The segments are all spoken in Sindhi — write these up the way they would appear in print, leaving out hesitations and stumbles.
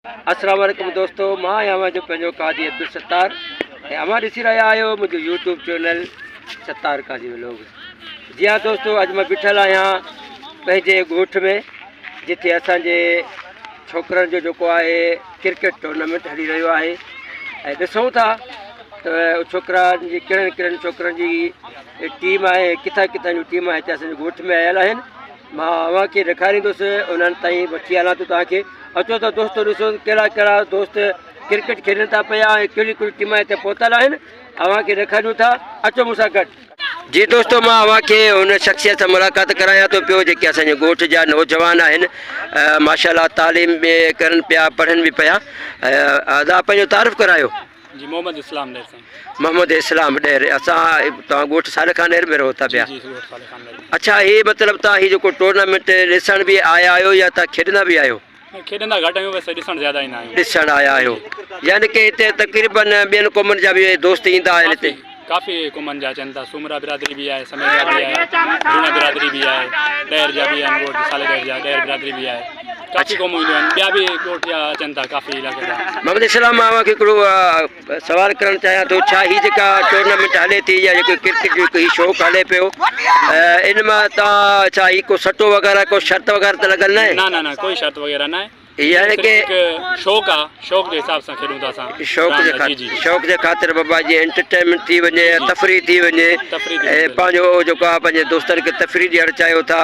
السلام عليڪم دوستو مان آهيان اوهان جو پنهنجو قاضي عبدالستار ۽ اوهان ڏسي رهيا آهيو منهنجو YouTube channel Sattar Qazi vlog. جي ها دوستو اڄ مان بيٺل آهيان پنهنجي ڳوٺ ۾ جتي اسانجي ڇوڪرن جو جيڪو آهي ڪرڪيٽ ٽورنامينٽ هلي رهيو آهي ۽ ڏسون ٿا ته ڇوڪرا جي ڪهڙن ڪهڙن ڇوڪرن جي ٽيم آهي ڪٿان ڪٿان جون ٽيم هتي اسانجي ڳوٺ ۾ آيل آهن. مان اوهان کي ڏيکاريندس انهن تائين وٺي هلان ٿو توهان کي اچو ته دوستو ڏسو ڪهڙا ڪهڙا دوست ڪرڪيٽ کيڏن ٿا پيا ۽ ڪهڙي ڪهڙي ٽيم هتي پهتل آهن اوهان کي ڏيکاريون ٿا اچو مون سان گڏ. جي دوستو مان اوهان کي ان شخصيت سان ملاقات ڪرايان ٿو پيو جيڪي اسان جي ڳوٺ جا نوجوان آهن ماشاء الله تعليم به ڪرن پيا پڙهن به پيا ادا پنهنجو تعارف ڪرايو. جي محمد اسلام ڏهر سائين. محمد اسلام ڏهر اسان توهان ڳوٺ صالح خان ڏهر ۾ رهو ٿا پيا. جي جي ڳوٺ صالح خان ڏهر ۾. اڇا هي مطلب توهان هي جيڪو ٽورنامينٽ ڏسڻ به آيا آهيو يا توهان کيڏندا به آهيو؟ نه کيڏندا گهٽ آهيون بس ڏسڻ زياده ايندا آهيون. ڏسڻ آيا آهيو يعني ڪي هتي تقريبن ٻين قومن جا به دوست ايندا آهن هتي. ڪافي قومن جا اچن ٿا سومرا برادري به آهي سميجا به آهي جوڻا برادري به آهي ڏهر جا به آهن ڳوٺ صالح ڏهر جا ڏهر برادري به آهي ڪافي قومون اينديون آهن ٻيا به ڳوٺ جا اچن ٿا ڪافي علائقي جا. محمد اسلام مان اوهان کي هڪڙو سوال ڪرڻ چاهيان ٿو ڇا هي جيڪا ٽورنامينٽ هلي ٿي يا جيڪو ڪرڪيٽ جو هي شوق هلي پيو ان مان تان ڇا هي ڪو سٽو وغيره ڪو شرط وغيره ته لڳل ناهي؟ نه نه نه ڪوئي شرط وغيره ناهي يعني ڪي شوق آ شوق جي حساب سان کيڏون ٿا اسان شوق جي خاطر شوق جي خاطر بابا جي انٽرٽينمينٽ ٿي وڃي تفريح ٿي وڃي ۽ پنهنجو جيڪو آ پنهنجي دوستن کي تفريح ڏيڻ چاهيو ٿا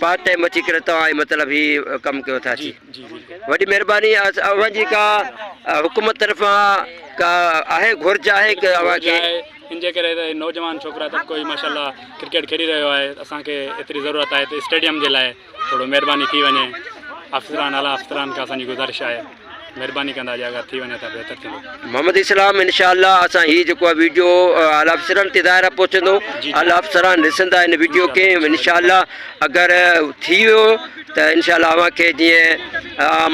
پارٽ ٽائيم اچي ڪري توهان مطلب هي ڪم ڪيو ٿا جي وڏي مهرباني اوهان جي ڪا حڪومت طرفان ڪا آهي گهرج آهي ڪي اوهان کي ان جي ڪري ته نوجوان ڇوڪرا طبقو ئي ماشاءالله ڪرڪيٽ کيڏي رهيو آهي اسان کي ايتري ضرورت آهي ته اسٽيڊيم جي لاء ٿورو مهرباني ٿي وڃي آفيسران اعليٰ آفيسران کان اسان جي گذارش آهي مهرباني ڪندا جي اگر ٿي وڃي ته بهتر ٿيندو. محمد اسلام انشاء الله اسان هي جيڪو آهي ويڊيو اعليٰ آفيسرن تي ظاهر آهي پهچندو اعليٰ آفيسران ڏسندا هن ويڊيو کي انشاء الله اگر ٿي ويو ته انشاء الله اوهان کي جيئن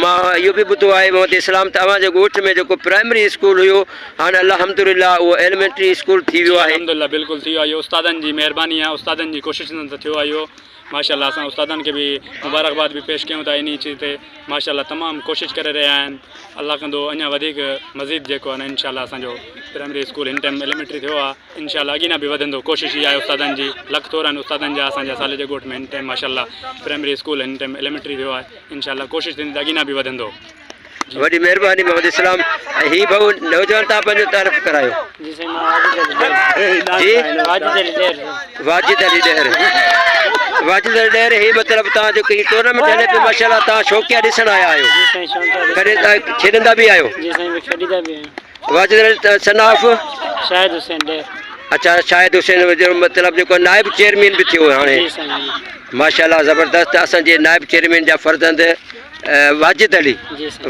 مان اهو به ٻڌو آهي محمد اسلام ته اوهان جي ڳوٺ ۾ جيڪو پرائمري اسڪول هيو هاڻي الحمد لله اهو ايليمينٽري اسڪول ٿي ويو آهي. الحمد لله بلڪل ٿي ويو آهي اهو استادن جي مهرباني آهي استادن جي ڪوششن سان ٿيو آهي اهو. ماشاء الله اسان استادن کي به مبارڪباد به پيش ڪيون ٿا انهي چيز تي ماشاء الله تمام ڪوشش ڪري رهيا آهن الله ڪندو اڃا وڌيڪ مزيد جيڪو آهي نه انشاء الله اسان جو پرائمري اسڪول هن ٽائيم ايليمينٽري ٿيو آهي انشاء الله اڳينا به وڌندو ڪوشش اها آهي استادن جي لک ٿورا آهن استادن جا اسان جا صالح جي ڳوٺ ۾ هن ٽائيم ماشاء الله پرائمري اسڪول هن ٽائيم ايليمينٽري ٿيو آهي انشاء الله ڪوشش ٿيندي ته اڳينا به وڌندو. وڏي مهرباني محمد اسلام ۽ هي ڀائو نوجوان تان پنهنجو تعارف ڪرايو. جي سائين مان واجد علي ڏهر. جي واجد علي ڏهر. واجد علي ڏهر واجد علي ڏهر هي مطلب تان جو هي ٽورنامينٽ هلي پيو ماشاءالله تان شوقيا ڏسڻ آيا آهيو. جي سائين شوقيا. ڪڏهن تان کيڏندا به آهيو. جي سائين کيڏيندا به آهيون. واجد علي سناف شاهد حسين ڏهر. اچھا شاهد حسين جو مطلب جيڪو نائب چيئرمين به ٿيو هاڻي. جي سائين. ماشاءالله زبردست اسان جي نائب چيئرمين جا فرزند واجد علي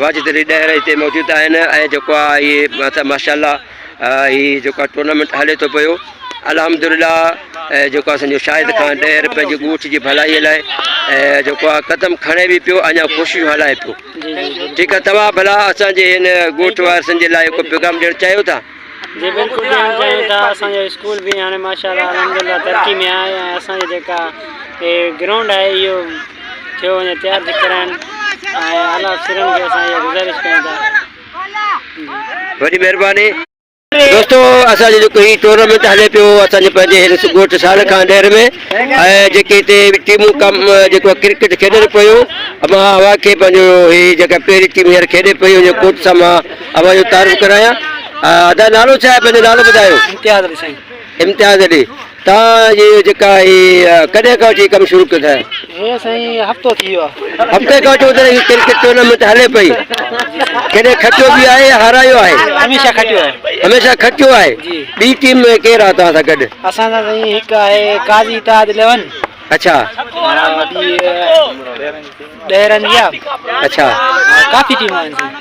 واجد علي ڏهر هتي موجود آهن ۽ جيڪو آهي هي ماشاء الله هي جيڪو آهي ٽورنامينٽ هلي ٿو پيو الحمد لله جيڪو اسان جو شاهد خان ڏهر پنهنجي ڳوٺ جي ڀلائي لاء جيڪو آهي قدم کڻي به پيو اڃا ڪوششون هلائي پيو ٺيڪ آهي توهان ڀلا اسان جي هن ڳوٺ وارثن جي لاء ڪو پيغام ڏيڻ چاهيو ٿا؟ جي بلڪل ڏيڻ چاهيون ٿا اسان جو اسڪول به هاڻي ماشاء الله الحمد لله ترقي ۾ آهي ۽ اسان جي جيڪا هي گرائونڊ آهي اهو ٿيو وڃي تيار ٿي ڪرائن ۽ اعليٰ افسرن کي اسان اها گذارش ڪيون ٿا. وڏي مهرباني دوستو اسان جو جيڪو هي ٽورنامينٽ هلي پيو اسان جي پنهنجي هن ڳوٺ سال خان ڏهر ۾ ۽ جيڪي هتي ٽيمون ڪم جيڪو ڪرڪيٽ کيڏن پيو مان اوهان کي پنهنجو هي جيڪا پهرين ٽيم هينئر کيڏي پئي ان جو ڪوچ سان مان اوهان جو تعارف ڪرايان ادا نالو ڇا آهي پنهنجو نالو ٻڌايو. امتياز علي سائين. امتياز علي تان جي جيڪا هي ڪڏهن کان وٺي ڪم شروع ڪيو اٿئي. هي سائين هفتو ٿي ويو آهي. هفتي کان وٺي اتي هي ڪرڪيٽ ٽورنامينٽ هلي پئي ڪڏهن کٽيو به آهي يا هارايو آهي. هميشه کٽيو آهي. هميشه کٽيو آهي. جي. ٻي ٽيم ۾ ڪير آهي توهان سان گڏ. اسان سان سائين هڪ آهي قاضي اتحاد اليون. اڇا. ٻي ڏهرن جي آ. اڇا. ڪافي ٽيمون آهن سائين.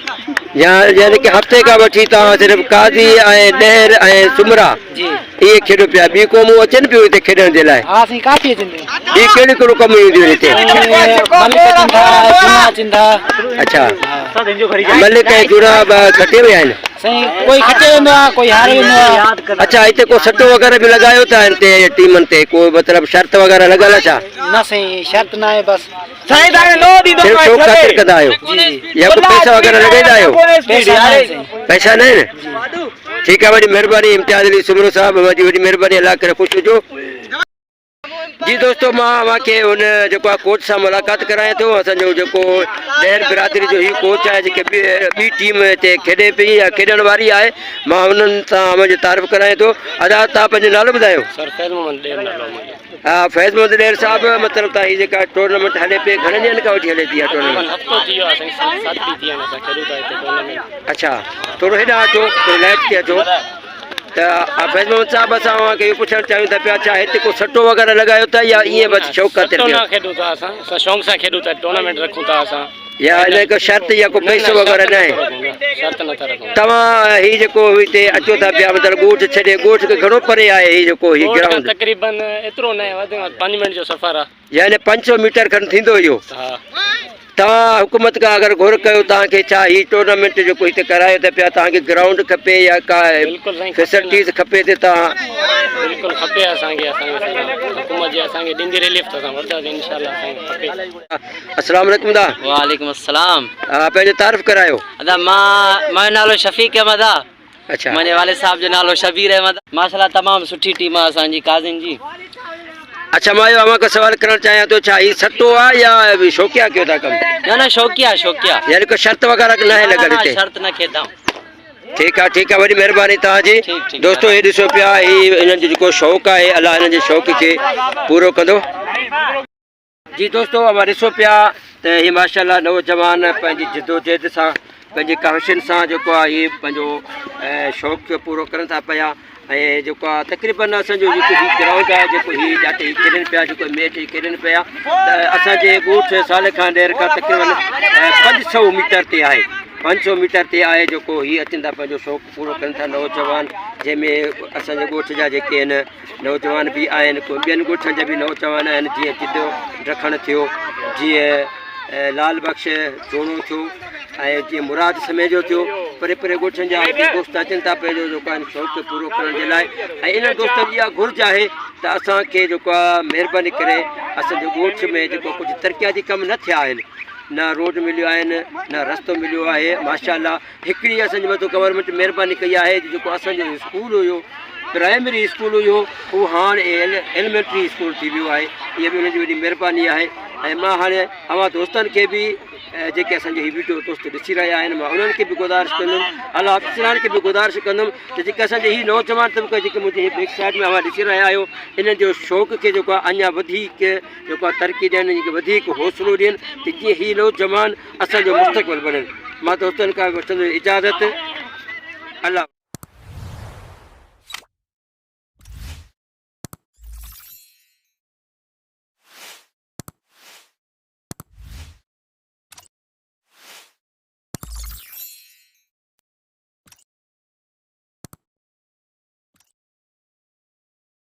يا يعني ڪي هفتي کان وٺي توهان صرف قاضي ۽ ڏهر ۽ سمرا جي اهي کيڏو پيا ٻي قومون اچن پيون هتي کيڏڻ جي لاء. ها سائين ڪافي اچن پيون. ٻي ڪهڙيون ڪهڙيون قومون اينديون آهن هتي. ملڪ اچن ٿا جونا اچن ٿا. اڇا ملڪ ۽ جونا به کٽي ويا آهن. سائين ڪوئي کٽي ويندو آ ڪوئي هاري ويندو آ. اڇا هتي ڪو سٽو وغيره به لڳايو ٿا هن تي ٽيمن تي ڪو مطلب شرط وغيره لڳل آ ڇا؟ نه سائين شرط نه آهي بس. سائين تان کي لوهه ڏيندو صرف شوق خاطر ڪندا آهيو يا ڪو پئسا وغيره لڳائيندا آهيو؟ پئسا نه آهن سائين. پئسا نه آهن؟ ٺيڪ آ وڏي مهرباني امتياز علي سومرو صاحب اوهان جي وڏي مهرباني الله ڪري خوش هجو. جي دوستو مان اوهان کي ان جيڪو آهي ڪوچ سان ملاقات ڪرايان ٿو اسان جو جيڪو ڏهر برادري جو هي ڪوچ آهي جيڪي ٻي ٽيم هتي کيڏي پئي يا کيڏڻ واري آهي مان انهن سان اوهان جو تعارف ڪرايان ٿو ادا تان پنهنجو نالو ٻڌايو. سر فيض محمد ڏير نالو منهنجو. ها فيض محمد ڏير صاحب مطلب تان هي جيڪا ٽورنامينٽ هلي پئي گهڻن ڏينهن کان وٺي هلي ٿي اها ٽورنامينٽ؟ هفتو ٿي ويو آهي سائين 7 ڏينهن ٿي ويا آهن اسان کيڏون ٿا هتي ٽورنامينٽ. اڇا ٿورو هيڏانهن اچو ٿورو لائٽ تي اچو. ته فيض محمد صاحب اسان اوهان کي اهو پڇڻ چاهيون ٿا پيا ڇا هتي ڪو سٽو وغيره لڳايو ٿا يا ائين بس شوق خاطر سٽو نه کيڏون ٿا اسان اسان شوق سان کيڏون ٿا ٽورنامينٽ رکون ٿا اسان يا ان ڪو شرط يا ڪو پئسو وغيره نه آهي شرط نه ٿا رکون توهان هي جيڪو هتي اچو ٿا پيا مطلب ڳوٺ ڇڏي ڳوٺ کي گهڻو پري آهي هي جيڪو هي گرائونڊ تقريبن ايترو نه وڌ ۾ وڌ 5 منٽ جو سفر آهي يعني 500 ميٽر کن ٿيندو اهو. ها. توهان حڪومت کان اگر گهر ڪيو توهان کي ڇا هي ٽورنامينٽ جيڪو هتي ڪرايو ٿا پيا توهان کي گرائونڊ کپي يا ڪا بلڪل سائين فيسلٽيز کپي ته توهان بلڪل کپي اسان کي اسان کي حڪومت جي اسان کي ڏيندي رليف ته اسان وٺنداسين انشاء الله اسان کي کپي. السلام عليڪم دا. وعليڪم السلام. ها پنهنجو تعارف ڪرايو. ادا مان منهنجو نالو شفيق احمد آ. اڇا. منهنجي والد صاحب جو نالو شبير احمد. ماشاءالله تمام سٺي ٽيم آ اسان جي قاضين جي. اڇا مان اهو اوهان کان سوال ڪرڻ چاهيان ٿو ڇا هي سٽو آ يا شوقيا ڪيو ٿا ڪم؟ نه نه شوقيا شوقيا. يعني ڪو شرط وغيره ناهي لڳل هتي. نه شرط نه کيدائون. ٺيڪ آ ٺيڪ آ وڏي مهرباني توهان جي دوستو هي ڏسو پيا هي انهن جو جيڪو شوق آهي الله انهن جي شوق کي پورو ڪندو. جي دوستو اوهان ڏسو پيا ته هي ماشاءالله نوجوان پنهنجي جدوجهد سان پنهنجي ڪاوشن سان جيڪو آهي هي پنهنجو شوق کي پورو ڪرن ٿا پيا ۽ جيڪو آهي تقريبن اسانجو جيڪو هي گرائونڊ آهي جيڪو هي جاتي هي کيڏن پيا جيڪو ميچ هي کيڏن پيا ته اسانجي ڳوٺ صالح خان ڏير کان تقريبن 500 ميٽر تي آهي 500 ميٽر تي آهي جيڪو هي اچن ٿا پنهنجو شوق پورو ڪن ٿا نوجوان جنهن ۾ اسانجي ڳوٺ جا جيڪي آهن نوجوان به آهن ڪو ٻين ڳوٺن جا به نوجوان آهن جيئن جدو ڊکڻ ٿيو جيئن لال بخش جوڻو ٿيو ۽ جيئن مراد سميجو ٿيو پري پري ڳوٺن جا دوست اچن ٿا پنهنجو جيڪو آهن شوق کي پورو ڪرڻ جي لاء ۽ انهن دوستن جي اها گهرج آهي ته اسانکي جيڪو آهي مهرباني ڪري اسانجي ڳوٺ ۾ جيڪو ڪجهه ترقياتي ڪم نه ٿيا آهن نه روڊ مليو آهن نه رستو مليو آهي ماشاء الله هڪڙي اسان جي مٿو گورنمينٽ مهرباني ڪئي آهي جيڪو اسان جو اسڪول هيو پرائمري اسڪول هيو اهو هاڻ ايليمينٽري اسڪول ٿي ويو آهي اها به ان جي وڏي مهرباني آهي ۽ مان هاڻي اوهان دوستن کي به جيڪي اسان جو هي ويڊيو دوست ڏسي رهيا آهن مان انهن کي به گذارش ڪندم الله آفيسران کي به گذارش ڪندم ته جيڪي اسان جي هي نوجوان طبقو جيڪي منهنجي هي بيڪ سائيڊ ۾ اوهان ڏسي رهيا آهيو انهن جو شوق کي جيڪو آهي اڃا وڌيڪ جيڪو آهي ترقي ڏين انهن کي وڌيڪ حوصلو ڏين ته جيئن هي نوجوان اسان جو مستقبل بڻن مان دوستن کان وٺندس اجازت الله.